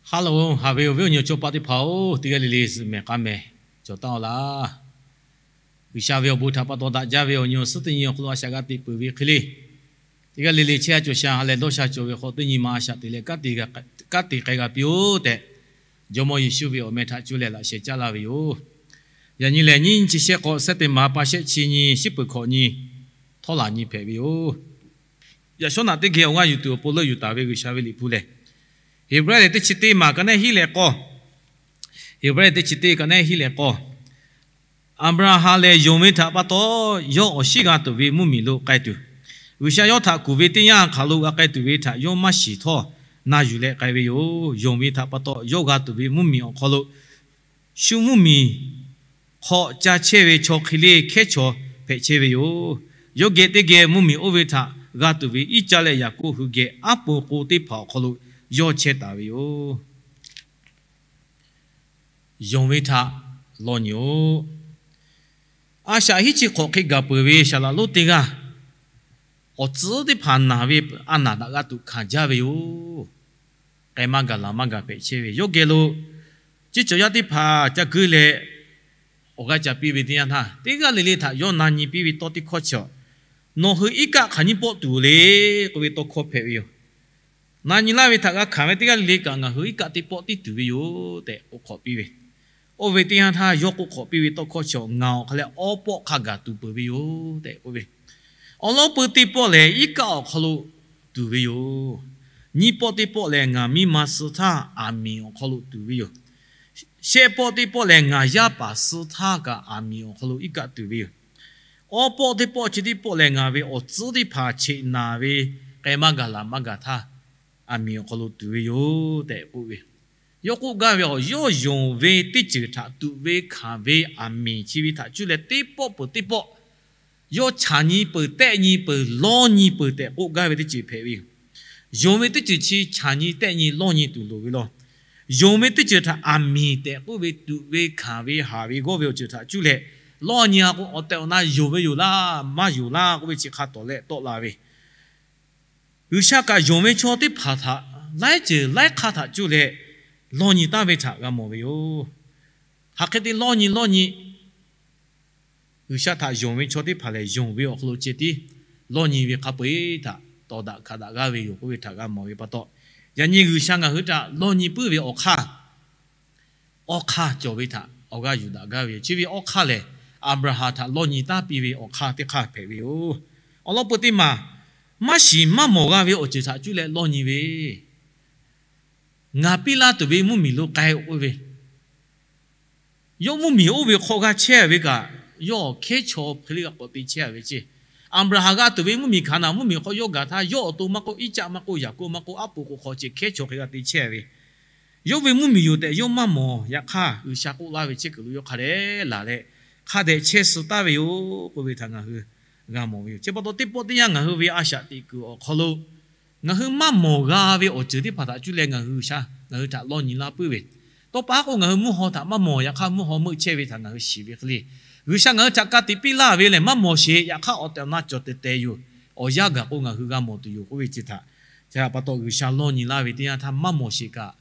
Hello, haꞈ ve awˬ viˉ awˬ nyi awˬ chawˇ paˆ teˇ hpaˍ-oˬ, teˇ g'aˇ le le zuhꞈ mehˍ k'a mehˍ cawˬ taˍ-aw laˇ. G'uiˬsha ve awˬ bon htaꞈ pa taw daꞈ jaˇ ve awˬ nyi awˬ suhˉ teˇ nyi awˬ hk'aw lo a shaꞈ g'a teꞈ peuˬ ve hk'e le, teˇ g'aˇ le le chehˇ sha cawˬ sha ha lehˬ dawˇ sha cawˬ ve hk'aw teˇ nyi ma a shaꞈ teꞈ leh kanˉ te k'ai k'ai piˇ-oˆ tehꞈ, Jawˇmawˇ Yeˍsuˆ ve awˬ meh htaꞈ cuˇ leh laꞈ sheh caˉ laˇ ve yoˬ. Yaꞈ nyi lehˬ, nyiˇ nyi chi shehˆ k'awꞈ September pa shehˆ chi nyi, shiˉ peuˬ hkawꞈ nyi, htawˇ laˬ nyi hpehꞈ ve yoˬ. Yaꞈ shawˉ naꞈ teˇ geh awˬ g'aˇ yuˬ tuˬ awˬ pon leuˆ yuˬ taˍ ve G'uiˬsha ve liꞈ hpu lehˬ, Heˍbrehˇ lehˬ teˇ chi teˇ maˬ ka neˉ hiˉ leh k'awˇ, Heˍbrehˇ lehˬ teˇ chi teˇ ka neˉ hiˉ leh k'awˇ, Aˍbraˍhanˍ lehˬ yonˍ ve htaꞈ pa taw, yawˇ awˬ shinˉ g'a tuˬ ve mvuhˇmiˬ lo k'ai tuˬ, G'uiˬsha yawˇ htaꞈ kuˬ ve teˇ yanˇ hk'aˬ lo g'a k'ai tuˬ ve htaꞈ yawˇ maˇ shiˍ htawˇ na yuˬ leh k'ai ve yoˬ. Yonˍ ve htaꞈ pa taw yawˇ g'a tuˬ ve mvuhˇmiˬ awˬ hk'aw lo, shu mvuhˇmiˬ hk'aw ca chehˇ ve chaw hk'e le hkehˉ chaw hpehꞈ chehˇ ve yoˬ. Yawˇ geh teˇ geh mvuhˇmiˬ oˇ ve htaꞈ g'a tuˬ ve Iˉcaˆlehˇ Yaˍkoˆ hui geh aˉ po k'o teˇ hpaˍ awˬ hk'aw lo yawˇ chehˇ taˍ ve yoˬ. Yonˍ ve htaꞈ lawˇ nyi-oˆ. A shaꞈ hiˉ chi hk'awꞈ hk'e gaˬ peuˬ ve saˍlaꞈ lonˉ teˇ g'aˇ, awˬ tcuhˉ teˇ hpaˍ naˬ ve a naˬ daꞈ g'a tuꞈ hkanˍ jaˇ ve yoˬ. K'ai maˇ gaˬ laˬ maˇ gaˬ hpehꞈ chehˇ ve yawˇ geh lo, ceˇ cawˬ yaˇ teˇ hpaˍ ca guˇ leh awˬ g'aˇ ca piˇ ve teˇ yanˇ htaˇ, teˇ g'aˇ le le htaꞈ yawˇ na nyi piˇ ve tawˇ teˇ hkawˇ chi, nawˬ hui iˉ kaˆ hk'aˬ nyiˇ pawˆ tuˬ le k'oˆ ve tawˇ hkawˇ hpehꞈ ve yoˬ. Na nyi laˇ ve htaꞈ g'a hkanˍ ve teˇ g'aˇ le le kaꞈ ngaˬ hui iˉ kaˆ teˇ pawˆ tiˉ tuˬ ve yoˬ tehꞈ k'oˆ hk'awꞈ piˇ ve. Oˇ ve teˇ yanˇ htaˇ yawˇ k'oˆ hk'awꞈ piˇ ve tawˇ hkawˇ chi, ngaˬ awˬ hk'a leh awˉ pawˆ hk'a gaˬ tuˬ peuˬ ve yoˬ tehꞈ k'oˆ ve. Awˬ lawn peu teˇ pawˆ lehˬ iˉ kaˆ awˬ hk'aw lo tuˬ ve yoˬ. Nyiˇ pawˆ teˇ pawˆ lehˬ ngaˬ miˇ ma suh htaˇ aˬ miˍ awˬ hk'aw lo tuˬ ve yoˬ. Shehˆ pawˆ teˇ pawˆ lehˬ ngaˬ yaˇ paˍ suh htaˇ kaꞈ aˬ miˍ awˬ hk'aw lo iˉ kaˆ tuˬ ve yoˬ. Awˉ pawˆ teˇ pawˆ chi teˇ pawˆ lehˬ ngaˬ ve awˬ tcuhˉ teˇ hpaˍ cheꞈ naˬ ve k'ai maˇ gaˬ laˬ maˇ gaˬ htaˇ, aˬ miˍ awˬ hk'aw lo tuˬ ve yoˬ tehꞈ k'oˆ ve. Yawˇ k'oˆ gaˇ ve, awˬ yawˇ yonˍ ve teˇ ceuˬ htaꞈ tuꞈ ve hkanˍ ve aˬ miˍ chi ve htaꞈ cuˇ leh teˇ pawˆ peuˬ teˇ pawˆ yawˇ chaˍ nyi peuˬ, tehˆ nyi peuˬ, lawˇ nyi peuˬ tehꞈ k'oˆ gaˇ ve teˇ ceuˬ hpehꞈ ve yoˬ. Yonˍ ve teˇ ceuˬ chi chaˍ nyi, tehˆ nyi, lawˇ nyi tuˬ loˍ ve law. Yonˍ ve teˇ ceuˬ htaꞈ aˬ miˍ tehꞈ k'oˆ ve tuꞈ ve hkanˍ ve haˍ ve g'awˇ ve awˬ ceuˬ htaꞈ cuˇ leh, lawˇ nyi a k'o awˬ tehˬ awˬ na yonˍ ve yoˬ laˇ maˇ yonˍ laˇ k'oˆ ve chi hk'a tawˍ leh tawˆ la ve. G'uiˬsha kaꞈ yonˍ ve chaw teˇ hpaˍ htaꞈ laiˉ ceuˬ laiˉ hk'aˇ htaꞈ cuˇ leh lawˇ nyi taˍ ve htaꞈ g'a mawˬ ve yoˬ. Hk'aˬ hk'e te lawˇ nyi lawˇ nyi, G'uiˬsha htaꞈ yonˍ ve chaw teˇ hpaˍ lehˬ yonˍ ve awˬ hk'aw lo ceh tiˉ lawˇ nyi ve hk'a peu-eˬ htaꞈ tawˍ daꞈ hkanˍ daꞈ g'aˇ ve yoˬ k'oˆ ve htaꞈ g'a mawˬ ve pa taw, yaꞈ nyi G'uiˬsha ngaˬ hui htaꞈ lawˇ nyi puiˉ ve awˬ hk'aˇ, awˇ hk'aˇ cawˬ ve htaꞈ awˬ g'aˇ yuˬ daꞈ gaˇ ve yoˬ. Chi ve awˇ hk'aˇ lehˬ, Aˍbraˍhanˍ htaꞈ lawˇ nyi taˍ piˇ ve awˬ hk'aˇ teˇ hk'aˇ hpehꞈ ve yoˬ. Awˬ lawn peu teˇ maˬ, maˇ shiˍ maˇ mawˬ g'a ve awˬ ceuˬ htaꞈ cuˇ leh lawˇ nyi ve, ngaˬ piˇ laˇ tuˬ ve mvuhˇmiˬ lo k'ai-o k'oˆ ve, yawˇ mvuhˇmiˬ oˇ ve hk'aw g'a chehˇ ve kaꞈ, yawˇ hkehˉ chaw hk'e le g'a k'awꞈ te chehˇ ve ceˇ. Aˍbraˍhanˍ g'a tuˬ ve mvuhˇmiˬ Hkaˍnanˍ mvuhˇmiˬ hk'aw yawˇ gaˬ htaˇ, yawˇ awˬ to maˇ k'oˆ, Iˉcaˆ maˇ k'oˆ, Yaˍkoˆ maˇ k'oˆ, aˉ po k'o hk'aw ceh hkehˉ chaw hk'e g'a te chehˇ ve, yawˇ ve mvuhˇmiˬ yoˬ tehꞈ yawˇ maˇ mawˬ. Yaꞈ hk'aˇ G'uiˬsha k'oˆ laˇ ve chehˇ kuiˬ lo yawˇ hk'a dehꞈ laˬ leh, hk'a dehꞈ chehˇ suh taˍ ve yoˬ k'oˆ ve htaꞈ ngaˬ hui g'a mawˬ ve yoˬ. Chi pa taw teˇ pawˆ teˇ yanˇ ngaˬ hui ve a shaꞈ teꞈ kuiˬ awˬ hk'aw lo ngaˬ hui maˇ mawˬ g'a ve awˬ ceuˬ teˇ hpaˍ htaꞈ cuˇ leh ngaˬ hui G'uiˬsha ngaˬ hui htaꞈ lawˇ nyi laˇ puiˉ ve, tawˇ pa k'o ngaˬ hui mvuhˇ haw htaꞈ maˇ mawˬ. Yaꞈ hk'aˇ mvuhˇ haw meuˆ chehˇ ve htaꞈ ngaˬ hui shiˍ ve hk'e le, G'uiˬsha ngaˬ hui htaꞈ ka tiꞈ piˇ laˇ ve lehˬ maˇ mawˬ sheˍ. Yaꞈ hk'aˇ awˬ tehˬ awˬ na cawˬ tehˬ tehˬ yoˬ. Awˬ yanˇ gaˬ k'o ngaˬ hui g'a mawˬ tuˬ yoˬ k'oˆ ve chi htaꞈ, chi htaꞈ pa taw G'uiˬsha lawˇ nyi laˇ ve teˇ yanˇ htaˇ maˇ mawˬ sheˍ kaꞈ,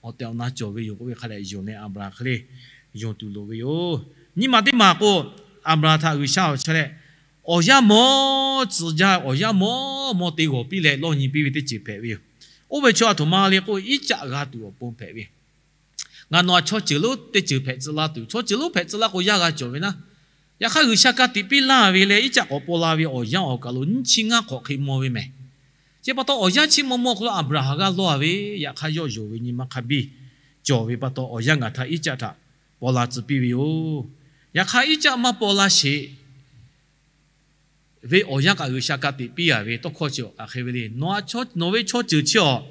awˬ tehˬ awˬ na cawˬ ve yoˬ k'oˆ ve hk'a dehꞈ yonˍ leh Aˍbraˍhanˍ hk'e le yonˍ tuˬ loˍ ve yoˬ. Nyiˇ maˬ teˇ maˬ k'o, Aˍbraˍhanˍ htaꞈ G'uiˬsha awˬ chaweh leh awˬ yanˇ mawˇ tcuh jaˇ, awˬ yanˇ mawˇ mawˇ te g'awˬ piˇ leh lawˇ nyi piˇ ve teˇ ceuˬ hpehꞈ ve yoˬ. Oˇ ve chaw a htoꞈ ma le k'o, Iˉcaˆ g'a tuˬ awˬ pon hpehꞈ ve. Ngaˬ nawˬ htaꞈ chaw ceuˬ lonˉ teˇ ceuˬ hpehꞈ tcuh laˇ tuˬ, chaw ceuˬ lonˉ hpehꞈ tcuh laˇ k'o yaˇ g'a cawˬ ve naˉ. Yaꞈ hk'aˇ G'uiˬsha ka tiꞈ piˇ laˇ ve leh Iˉcaˆ k'awꞈ paw la ve awˬ yanˇ awˬ kaˬ lo nyiˇ chi ngaˇ hk'awꞈ hk'e maw ve mehˬ. Chi pa taw awˬ yanˇ chi maw maw hk'aw lo Aˍbraˍhanˍ g'a lawˇ ve, yaꞈ hk'aˇ yawˇ yonˍ ve nyi ma hk'a biˇ cawˬ ve pa taw awˬ yanˇ ngaˬ htaꞈ Iˉcaˆ htaꞈ paw la tcuh piˇ ve yoˬ. Yaꞈ hk'aˇ Iˉcaˆ maˇ paw la sheˍ ve awˬ yanˇ kaꞈ G'uiˬsha ka tiꞈ piˇ a ve tawˇ hkawˇ chi awˬ hk'aˬ hk'e ve le. Nawˬ ve chaw ceuˬ chi awˬ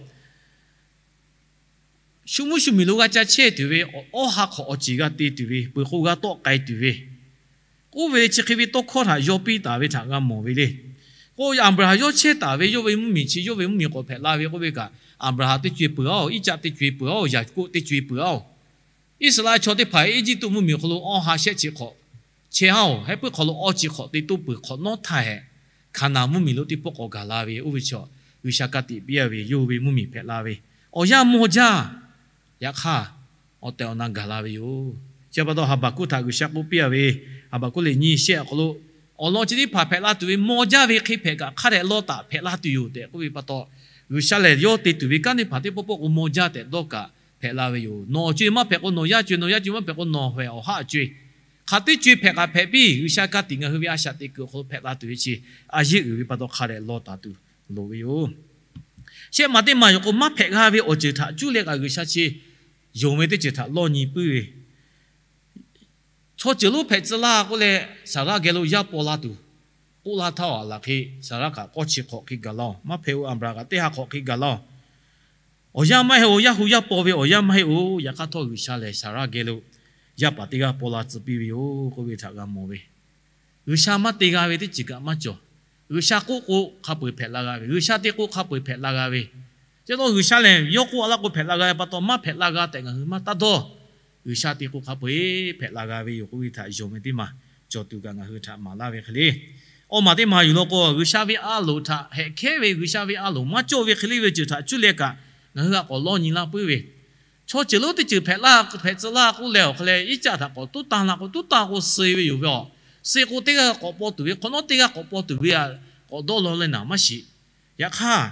shu mvuhˇ shu miˬ lo g'a ca chehˇ tuˬ ve, awˬ ha hk'awꞈ awˬ ceˬ g'a te tuˬ ve, peuˬ k'o g'a tawˆ k'ai tuˬ ve, oˇ ve chi hk'e ve tawˇ hkawˇ htaꞈ yaw piˇ taˍ ve htaꞈ g'a mawˬ ve le. K'o Aˍbraˍhanˍ yawˇ chehˇ taˍ ve yawˇ ve mvuhˇmiˬ chi yawˇ ve mvuhˇmiˬ k'awꞈ hpehꞈ la ve k'oˆ ve kaꞈ, Aˍbraˍhanˍ teˇ co-e peuˬ-oˬ, Iˉcaˆ teˇ co-e peuˬ-oˬ, Yaˍkoˆ teˇ co-e peuˬ-oˬ. Iˉsaˍreˍlaˆ chaw teˇ hpaˍ Eˇjiˇtuꞈ mvuhˇmiˬ awˬ hk'aw lo awˇ ha shehˆ chi hk'awꞈ chehˇ-oˬ, heh puiˉ hk'aw lo awˇ chi hk'awꞈ te toˇ peuˬ hk'awꞈ nawˉ htaˇ hehꞈ, Hkaˍnanˍ mvuhˇmiˬ lo teˇ pawˆ k'awꞈ gaˬ la ve, oˇ ve chaw G'uiˬsha ka tiꞈ piˇ a ve yawˇ ve mvuhˇmiˬ hpehꞈ la ve, awˬ yanˇ mawˇ jaˇ. Yaꞈ hk'aˇ, awˬ tehˬ awˬ na gaˬ la ve yoˬ. Chi pa taw Haˍbaˍhkuˆ htaꞈ G'uiˬsha k'oˆ piˇ a ve, Haˍbaˍhkuˆ liꞈ nyiˇ shehˆ awˬ hk'aw lo, awˬ lawn chi teˇ hpaˍ hpehꞈ la tuˬ ve maw jaˇ ve hk'e hpehꞈ kaꞈ hk'a dehꞈ lawˇ taˍ hpehꞈ la tuˬ yoˬ tehꞈ k'oˆ ve pa taw, G'uiˬsha lehˬ yawˇ te tuˬ ve kanˉ teˇ hpaˍ teˇ pawˆ pawˆ k'o maw jaˇ tehꞈ dawˇ kaꞈ hpehꞈ la ve yoˬ. Nawˬ awˬ co-e maˇ hpehꞈ k'o nawˬ yaˇ co-e, nawˬ yaˇ co-e maˇ hpehꞈ k'o nawˬ hpehꞈ awˬ haˉ co-e, hk'aˬ teˇ co-e hpehꞈ kaꞈ hpehꞈ piˇ, G'uiˬsha ka tiꞈ ngaˬ hui ve a shaꞈ teꞈ kuiˬ awˬ hk'aw lo hpehꞈ la tuˬ ve chi a yeˇ uiˍ ve pa taw hk'a dehꞈ lawˇ taˍ tuˬ loˍ ve yoˬ. Shehˆ maˬ teˇ maˬ yoˬ k'o, maˇ hpehꞈ g'a ve awˬ ceuˬ htaꞈ cuˇ leh kaꞈ G'uiˬsha chi yonˍ ve teˇ ceuˬ htaꞈ lawˇ nyi puiˉ ve, chaw ceuˬ lonˉ hpehꞈ tcuh laˇ k'oˆ leh, Saˍraˆ geh lo yaˇ paw la tuˬ k'oˆ laˇ htaˇ, a laˬ hk'e Saˍraˆ kaꞈ k'awˇ chi hk'awꞈ hk'e gaˬ laˇ-oˬ. Maˇ hpehꞈ-oˬ, Aˍbraˍhanˍ kaꞈ teˇ ha hk'awꞈ hk'e gaˬ laˇ-oˬ. Awˬ yanˇ maˇ heˆ-oˬ, yaˇ hu yaˇ paw ve awˬ yanˇ maˇ heˆ-oˬ. Yaꞈ hk'aˇ htawˇ G'uiˬsha lehˬ Saˍraˆ geh lo yaˇ paˍ teˇ g'aˇ paw la tcuh piˇ ve yoˬ k'oˆ ve htaꞈ g'a mawˬ ve. G'uiˬsha maˇ te g'a ve teˇ ceuˬ kaꞈ maˇ cawˬ. G'uiˬsha k'oˆ k'o hk'a peu-eˬ hpehꞈ la g'a ve, G'uiˬsha te k'o hk'a peu-eˬ hpehꞈ la g'a ve. Chi pa taw G'uiˬsha lehˬ yawˇ k'oˆ a laˇ k'o hpehꞈ la g'a ve pa taw, maˇ hpehꞈ la g'a tehꞈ ngaˬ hui maˇ taˇ dawˇ. G'uiˬsha te k'o hk'a peu-eˬ hpehꞈ la g'a ve yoˬ k'oˆ ve htaꞈ yonˍ ve teˇ maˬ cawˬ tuˬ kaꞈ ngaˬ hui htaꞈ maˍ laˇ ve hk'e le. Awˬ maˬ teˇ maˬ yoˬ law k'o, G'uiˬsha ve a loˍ htaꞈ hehꞈ hkehˉ ve, G'uiˬsha ve a loˍ maˇ cawˇ ve hk'e le ve ceuˬ htaꞈ cuˇ leh kaꞈ ngaˬ hui htaꞈ k'awꞈ lawˇ nyi laˇ puiˉ ve, chaw ceuˬ lonˉ teˇ ceuˬ hpehꞈ la hpehꞈ tcuh laˇ k'oˆ leh awˬ hk'aw leh iˉ caˆ htaꞈ k'awꞈ tuˉ tanˇ la k'o, tuˉ tanˇ k'o suh ve yoˬ ve aˬ. Suh k'o teˇ g'aˇ k'awꞈ paw tuˬ ve, hk'awꞈ nawˉ teˇ g'aˇ k'awꞈ paw tuˬ ve aꞈ k'awꞈ dawˇ law leh naˍ maˇ shiˍ. Yaꞈ hk'aˇ,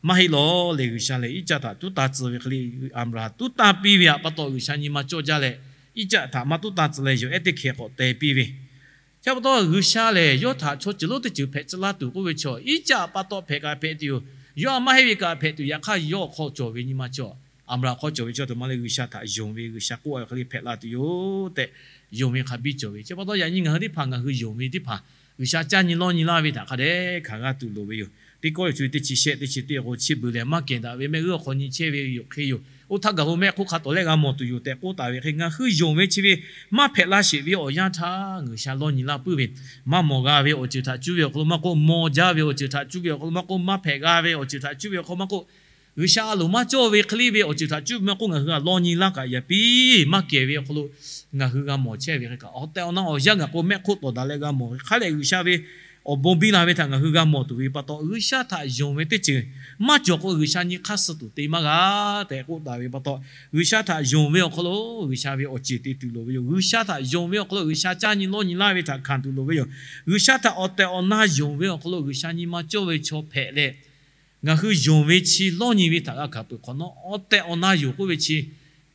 maˇ heˆ lawˬ leh G'uiˬsha lehˬ iˉ caˆ htaꞈ tuˉ tanˇ tcuh ve hk'e le, Aˍbraˍhanˍ tuˉ tanˇ piˇ ve aꞈ pa taw G'uiˬsha nyi ma cawˇ jaˇ leh, iˉ caˆ htaꞈ maˇ tuˉ tanˇ tcuh leh yawˬ ehˉ teˇ hkeh k'awꞈ teh piˇ ve. Chi pa taw G'uiˬsha lehˬ yawˇ htaꞈ chaw ceuˬ lonˉ teˇ ceuˬ hpehꞈ tcuh laˇ tuˬ k'oˆ ve chaw, iˉ caˆ pa taw hpehꞈ kaꞈ hpehꞈ tuˬ yoˬ. Yawˇ a maˇ heˆ ve kaꞈ hpehꞈ tuˬ. Yaꞈ hk'aˇ yawˇ awˬ hk'aw cawˬ ve nyi ma cawˇ, Aˍbraˍhanˍ hk'aw cawˬ ve chaw teꞈ ma leh G'uiˬsha htaꞈ yonˍ ve, G'uiˬsha k'oˆ a ve hk'e le hpehꞈ la tuˬ yoˬ tehꞈ yonˍ ve hk'a biˇ cawˬ ve. Chi pa taw yaꞈ nyi ngaˬ hui teˇ hpaˍ ngaˬ hui yonˍ ve teˇ hpaˍ G'uiˬsha caˇ nyi lawˇ nyi laˇ ve htaꞈ hk'a dehꞈ hkanˍ g'a tuˬ loˍ ve yoˬ. Teˇ Kawˇrenˍhtuˆ teˇ chi shehˆ teˇ chi teˇ k'o, chi beuꞈ lehˬ maˇ kehˬ daꞈ ve mehˆ g'uˇ awˬ hk'aw nyi chehˇ ve yoˬ hk'e yoˬ. Oˇ htaˇ gaˬ ho mehˆ hk'oˆ hk'a tawˍ leh g'a mawˬ tuˬ yoˬ tehꞈ k'oˆ taˍ ve hk'e, ngaˬ hui yonˍ ve chi ve maˇ hpehꞈ laˇ sheˍ ve awˬ yanˇ htaˇ G'uiˬsha lawˇ nyi laˇ puiˉ ve, maˇ mawˬ g'a ve awˬ ceuˬ htaꞈ cuˇ ve awˬ hk'aw lo maˇ k'oˆ, mawˬ jaˇ ve awˬ ceuˬ htaꞈ cuˇ ve awˬ hk'aw lo maˇ k'oˆ, maˇ hpehꞈ g'a ve awˬ ceuˬ htaꞈ cuˇ ve awˬ hk'aw lo maˇ k'oˆ, G'uiˬsha a loˍ maˇ cawˇ ve hk'e le ve awˬ ceuˬ htaꞈ cuˇ ve maˇ k'oˆ, ngaˬ hui a lawˇ nyi laˇ kaꞈ yaꞈ piˇ maˇ kehˬ ve awˬ hk'aw lo ngaˬ hui g'a mawˬ chehˇ ve hk'e kaꞈ, awˬ tehˬ awˬ na awˬ yanˇ gaˬ k'o mehˆ hk'oˆ tawˍ daꞈ leh g'a mawˬ ve hk'a lehˬ, G'uiˬsha ve awˬ bon biˇ la ve htaꞈ ngaˬ hui g'a mawˬ tuˬ ve pa taw, G'uiˬsha htaꞈ yonˍ ve teˇ ceuˬ maˇ cawˬ k'o G'uiˬsha nyi hk'aˇ suh tuˬ te maˇ g'a tehꞈ k'oˆ taˍ ve pa taw, G'uiˬsha htaꞈ yonˍ ve awˬ hk'aw lo G'uiˬsha ve awˬ ceˬ te tuˬ loˍ ve yoˬ. G'uiˬsha htaꞈ yonˍ ve awˬ hk'aw lo G'uiˬsha caˇ nyi lawˇ nyi laˇ ve htaꞈ hkanˍ tuˬ loˍ ve yoˬ. G'uiˬsha htaꞈ awˬ tehˬ awˬ na yonˍ ve awˬ hk'aw lo G'uiˬsha nyi ma cawˇ ve chaw hpehꞈ leh, ngaˬ hui yonˍ ve chi lawˇ nyi ve htaꞈ g'a hkanˍ peuˬ hk'awꞈ nawˉ, awˬ tehˬ awˬ na yonˍ k'oˆ ve chi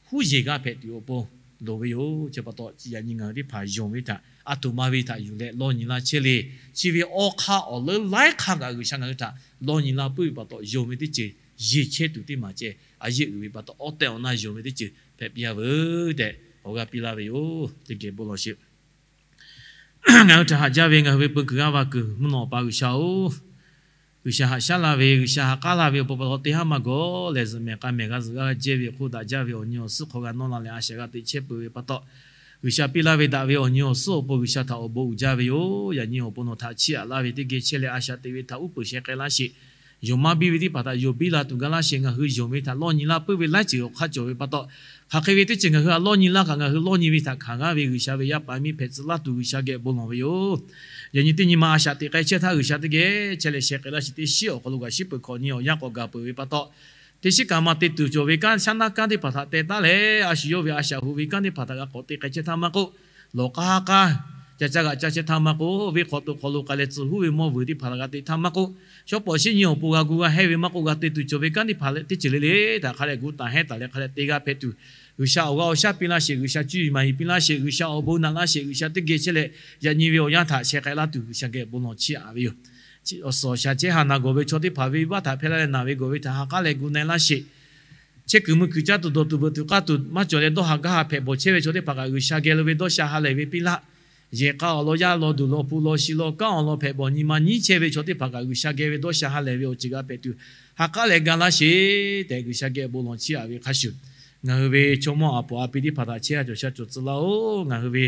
huˉ yeˬ g'a hpehꞈ tuˬ awˬ pon loˍ ve yoˬ. Chi pa taw yaꞈ nyi ngaˬ hui teˇ hpaˍ yonˍ ve htaꞈ a htoꞈ ma ve htaꞈ yuˬ leh lawˇ nyi laˇ chehˇ le. Chi ve awˬ hk'aˇ awˬ leuˉ laiˉ hk'aˇ kaꞈ G'uiˬsha ngaˬ hui htaꞈ lawˇ nyi laˇ puiˉ ve pa taw, yonˍ ve teˇ ceuˬ yeˬ chehˇ tuˬ teˇ maˬ ceh, a yeˇ uiˍ ve pa taw, awˬ tehˬ awˬ na yonˍ ve teˇ ceuˬ hpehꞈ piˇ a veuˬ tehꞈ awˬ g'aˇ piˇ laˇ ve yoˬ. Teˇ geh bon lawˬ sheˍ. Ngaˬ hui htaꞈ haꞈ jaˇ ve ngaˬ hui ve peu kuiˬ g'aˇ va kuiˬ mvuhˇ naw awˬ pa G'uiˬsha-oˬ, G'uiˬsha haꞈ shaˉ la ve, G'uiˬsha ha k'aˉ laˇ ve awˬ pon pa taw, teˇ haˉ maˇ gawˬ lehˬ zuhꞈ mehˍ k'a mehˍ g'a zuhꞈ g'a jehˇ ve awˬ hk'oˆ daꞈ jaˇ ve awˬ nyi awˬ suhˉ hk'aw g'a nawˇ la leh a shaꞈ g'a teꞈ chehˇ peuˬ ve pa taw, G'uiˬsha piˇ laˇ ve daꞈ ve awˬ nyi awˬ suhˉ awˬ pon G'uiˬsha htaꞈ awˬ bon uiˍ jaˇ ve yoˬ. Yaꞈ nyi awˬ pon nawˬ htaꞈ chiˇ aꞈ laˇ ve teˇ geh chehˇ leh a shaꞈ teꞈ ve htaꞈ uˉ peunˍ sheh k'ai laˇ sheˍ. Yonˍ maˇ biˇ ve teˇ hpaˍ htaꞈ yonˍ biˇ la tuˬ ga laˇ sheˍ. Ngaˬ hui yonˍ ve htaꞈ lawˇ nyi laˇ puiˉ ve laiˉ ceuˬ awˬ hk'aˇ cawˬ ve pa taw, hk'aˬ hk'e ve teˇ ceuˬ ngaˬ hui a lawˇ nyi laˇ kaꞈ ngaˬ hui lawˇ nyi ve htaꞈ hkanˍ g'aˇ ve G'uiˬsha ve yaˇ paˍ miˇ hpehꞈ tcuh laˇ tuˬ G'uiˬsha geh bon lawˬ ve yoˬ. Yaꞈ nyi teˇ nyi ma a shaꞈ teꞈ k'ai chehˇ htaˇ G'uiˬsha teˇ geh chehˇ leh sheh k'ai laˇ sheˍ. Teˇ shiˉ awˬ hk'aw lo kaꞈ shiˉ peuˬ hkawꞈ nyi awˬ yanˇ k'awꞈ gaˬ peuˬ ve pa taw, teˇ shiˉ kaꞈ maˇ te tuˬ cawˬ ve kanˉ shaˉ naˉ kanˉ teˇ hpaˍ htaꞈ teh taˉ leh, a shu yawˇ ve a shaꞈ hu ve kanˉ teˇ hpaˍ htaꞈ g'a k'awꞈ te k'ai chehˇ htaˇ maˇ k'oˆ, lawˬ k'aˉ k'aˉ, ca caˇ g'aꞈ caˇ chehˇ htaˇ maˇ k'oˆ, venˇ hk'aw to hk'aw lo k'ai leh tcuh huˉ ve mawˇ vuiˬ teˇ hpaˍ htaꞈ g'a te htaˇ maˇ k'oˆ, shawˉ pawˍ shiˉ nyi awˬ pon g'a gu g'a hehˇ ve maˇ k'oˆ, g'a te tuˬ cawˬ ve kanˉ teˇ hpaˍ teˇ ceuˬ le le htaꞈ hk'a leh gu taˍ hehˉ taˍ leh hk'a leh te g'a hpehꞈ tuˬ, G'uiˬsha awˬ g'aˇ awˬ shaˉ piˇ laˇ sheˍ. G'uiˬsha cuˇ yiˍ maˍ yiˍ piˇ laˇ sheˍ. G'uiˬsha awˬ bon naꞈ laˇ sheˍ. G'uiˬsha teˇ geh chehˇ leh yaꞈ nyi ve awˬ yanˇ htaꞈ sheh k'ai laˇ tuˬ G'uiˬsha geh bon lawˬ chiˇ aꞈ ve yoˬ. Awˬ suhˍ awˬ shaˍ chehˇ ha naˬ gawˬ ve chaw teˇ hpaˍ ve venˇbaˆ htaꞈ hpehˇ laˇ leh naˬ ve gawˬ ve htaꞈ ha k'aˉ leh gu na-e laˇ sheˍ. Chehˇ kuiˬ mui kuiˬ caˇ tuˬ dawˬ tuˬ veuꞈ tuˬ k'aˇ tuˬ maˇ cawˬ leh dawˇ haˍ gaˇ haˍ hpehꞈ bawˬ chehˇ ve chaw teˇ hpaˍ kaꞈ G'uiˬsha geh lo ve dawˇ sha ha lehˬ ve piˇ laˇ. Yehˬ k'a awˬ lawn yaˇ lawn duˬ lawn hpu lawn shi lawn kanˉ awˬ lawn hpehꞈ bawˬ nyi ma nyiˉ chehˇ ve chaw teˇ hpaˍ kaꞈ G'uiˬsha geh ve dawˇ sha ha lehˬ ve awˬ ceuˬ g'a hpehꞈ tuˬ, ha k'aˉ leh ga laˇ sheˍ tehꞈ G'uiˬsha geh bon lawˬ chiˇ aꞈ ve hk'a shuˍ, ngaˬ hui ve chaw mawˇ aˬ puˍ aˬ pi teˇ hpaˍ htaꞈ chehˇ ha cawˬ sha cawˬ tcuh laˇ-oˬ. Ngaˬ hui ve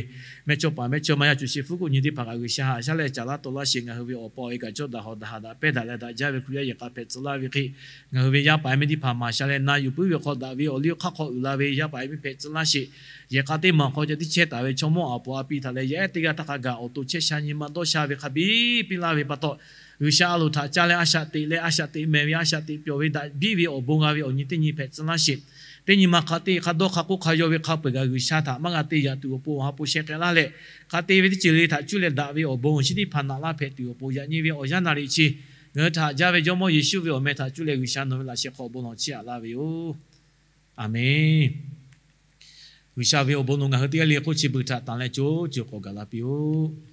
mehˇchawˇpaˍ mehˇchawˇma yaˇ cuˬ sheˍ hpfuhˇ kuˆ nyi teˇ hpaˍ kaꞈ G'uiˬsha haꞈ shaˉ leh caˍ laˇ taw laˇ sheˍ. Ngaˬ hui ve awˬ pa awˬ e kaꞈ cawˇ daꞈ hawꞈ daꞈ haꞈ daꞈ pehˇ daꞈ leh daꞈ jaˇ ve Hkriꞈ yaˇ yehˬ k'a hpehꞈ tcuh laˇ ve hk'e, ngaˬ hui ve yaˇ paˍ yaˇ miˇ teˇ hpaˍ maˍ sha leh na yuˬ puiˉ ve hk'aw daꞈ ve awˬ liˇ awˬ hk'aˇ hk'aw uiˍ la ve yaˇ paˍ yaˇ miˇ hpehꞈ tcuh laˇ sheˍ. Yehˬ k'a teˇ maˬ hk'aw ca tiˉ chehˇ taˍ ve chaw mawˇ aˬ puˍ aˬ pi htaꞈ leh yaˇ ehˉ teˇ g'aˇ htaˇ hk'a gaˬ awˬ to chehˇ sha nyi ma dawˇ sha ve hk'a biˇ piˇ laˇ ve pa taw, G'uiˬsha a loˍ htaꞈ ca leh a shaꞈ teꞈ leh a shaꞈ teꞈ mehˍ ve a shaꞈ teꞈ pyawˬ ve daꞈ biˇ ve awˬ bon g'a ve awˬ nyi teˇ nyi hpehꞈ tcuh laˇ sheˍ. Teˇ nyi ma hk'a te hk'a dawˇ hk'a k'oˆ hk'a yaw ve hk'a peu-eˬ kaꞈ G'uiˬsha htaꞈ maˇ g'a te yaꞈ tuˬ awˬ pon awˬ ha hpu sheh k'ai laˇ leh, hk'a te ve teˇ ceuˬ le htaꞈ cuˇ leh daꞈ ve awˬ bon awˬ shinˉ teˇ hpaˍ naꞈ laˇ hpehꞈ tuˬ awˬ pon yaꞈ nyi ve awˬ yanˇ naˍ riˍ chi ngaˬ hui htaꞈ haꞈ jaˇ ve Jawˇmawˇ Yeˍsuˆ ve awˬ meh htaꞈ cuˇ leh G'uiˬsha nawˬ ve laꞈ sheh hk'aw awˬ bon lawˬ chiˇ aꞈ laˇ ve yoˬ. Aˬmenˍ. G'uiˬsha ve awˬ bon nawˬ ngaˬ hui teˇ g'aˇ le hk'oˆ chi beuꞈ htaꞈ tanˍ leh co ceuˬ k'awꞈ gaˬ la piˇ-oˆ.